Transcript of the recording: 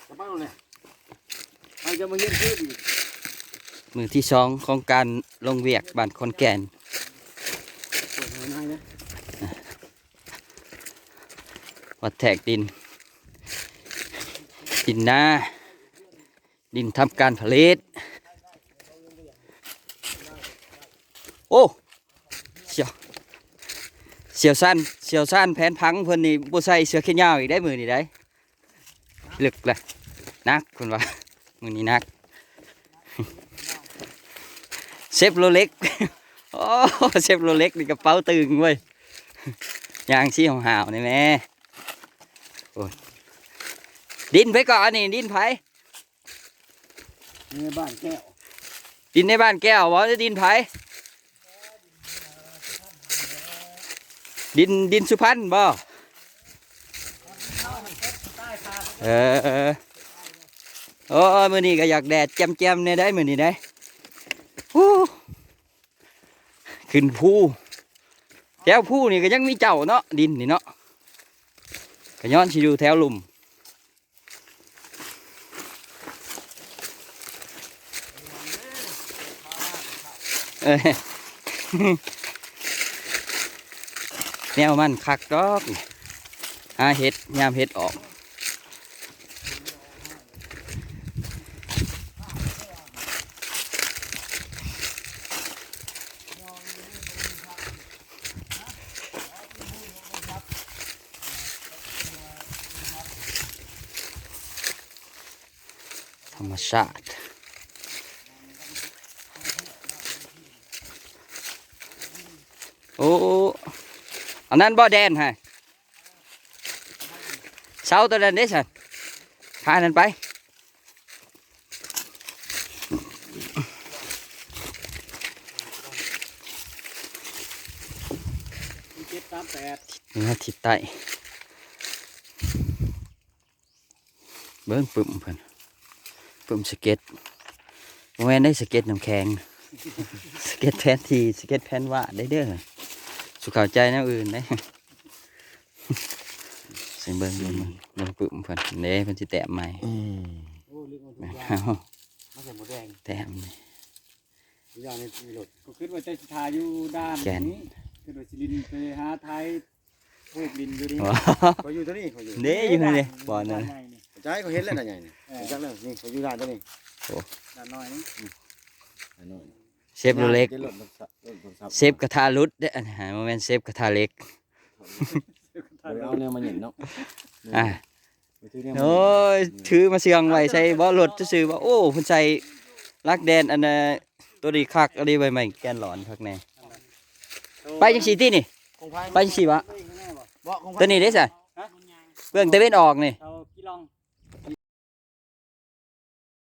ກະເປົາແຫຼະ ໃຜຈະມາຮຽນຄືນອີກ. ມື້ທີສອງຂອງການລົງວຽກບ້ານຂອນແກ່ນ ເປີດໃຫ້ນາຍເດ້ ວັດແທກດິນ ດິນນາ ດິນທຳການຜະລິດ. ໂອ້ ຊ່ຽວ ຊ່ຽວຊານ ຊ່ຽວຊານແຜນຜັງເພິ່ນນີ້ ບໍ່ໃສ່ເສື້ອແຂນຍາວອີກໄດ໋ມື້ນີ້ໄດ໋. ເລິກແຫຼະ ໜັກເພິ່ນວ່າ ມື້ນີ້ໜັກ. ເຊັບໂຣເລັກ ໂອ້ ເຊັບໂຣເລັກນີ້ກະເປົາຕຶງເວີຍ ຍ່າງຊີ້ຫ້າວໆນີ້ແມ. ໂອ້ຍ ດິນໃຜເກາະ ອັນນີ້ດິນໃຜ? ໃນບ້ານແກ້ວ ດິນໃນບ້ານແກ້ວບໍ່ ຫຼືດິນໃຜ? ດິນ ດິນສຸພັນບໍ່? ເອີ ໂອ້ຍ ມື້ນີ້ກະຢາກແດດແຈ່ມໆແດ່ໄດ໋ມື້ນີ້ໄດ໋. ໂອ້ ຂຶ້ນພູ ແຖວພູນີ້ກະຍັງມີເຈົ້າເນາະ ດິນນີ້ເນາະ ກະຍ້ອນຊິຢູ່ແຖວລຸ່ມ. ເອີ ແນວມັນຄັກດອກ ຫາເຫັດຍາມເຫັດອອກ. ທຳມະຊາດ ໂອ້ ອັນນັ້ນບໍ່ແດນຫັ້ນ ເສົາໂຕນັ້ນເດ້ຊັ້ນ ພານັ້ນໄປ. ເຈັດສາມແປດ ເໜືອທິດໃຕ້ ເບິ່ງປຶ້ມເພິ່ນ ປຶ້ມສະເກັດ ບໍ່ແມ່ນໄດ໋ ສະເກັດນ້ຳແຂງ ສະເກັດແຜນທີ່ ສະເກັດແຜນວາດໄດ້ເດີ ສຸເຂົ້າໃຈແນວອື່ນໄດ໋. ຊິເບິ່ງ ເບິ່ງ ເບິ່ງປຶ້ມເພິ່ນເດ້ ເພິ່ນຊິແຕ້ມໃໝ່ ອືມ ໂອ້ ເລິກອອກທຸກຢ່າງ ມາໃສ່ໝູແດງ ແຕ້ມນີ້ ທຸກຢ່າງໃນລົດ ກະຄິດວ່າຈະຊິຖ່າຍຢູ່ດ່ານນີ້ ຄິດວ່າຊິຫຼິ້ນໄປຫາຖ່າຍຮູບຫຼິ້ນຢູ່ນີ້ ຂ້ອຍຢູ່ໂຕນີ້ ຂ້ອຍຢູ່ ເດ້ ຢູ່ຫັ້ນເດ້ ບ່ອນນັ້ນ ໃຈຂ້ອຍເຫັນແລ້ວດ່ານໃຫຍ່ນີ້ ເອີ ຈັກແລ້ວນີ້ ຂ້ອຍຢູ່ດ່ານໂຕນີ້ ໂອ້ ດ່ານນ້ອຍນີ້ ອືມ ດ່ານນ້ອຍ ເຊັບໂຣເລັກ ເຊັບກະທະຫຼຸດເດ້ ອັນນີ້ບໍ່ແມ່ນເຊັບກະທະເຫຼັກ ບໍ່ໄດ້ເອົາແນວມາເຫຍິນເນາະ ອ່າ ໂອ້ຍ ຖືມາເຊື່ອງໄວ້ໃສ່ເບາະລົດຊື່ໆ ວ່າ ໂອ້ ເພິ່ນໃສ່ຫຼັກແດນ ອັນນ່າ ໂຕນີ້ຄັກອີ່ຫຼີ ໃບໄມ້ແກນຫຼອນຄັກແນ່ ໄປຈັ່ງຊີ້ຕິນີ້ ໄປຈັ່ງຊີ້ວະ ໂຕນີ້ເດ້ຊັ້ນ ເບື້ອງຕາເວັນອອກນີ້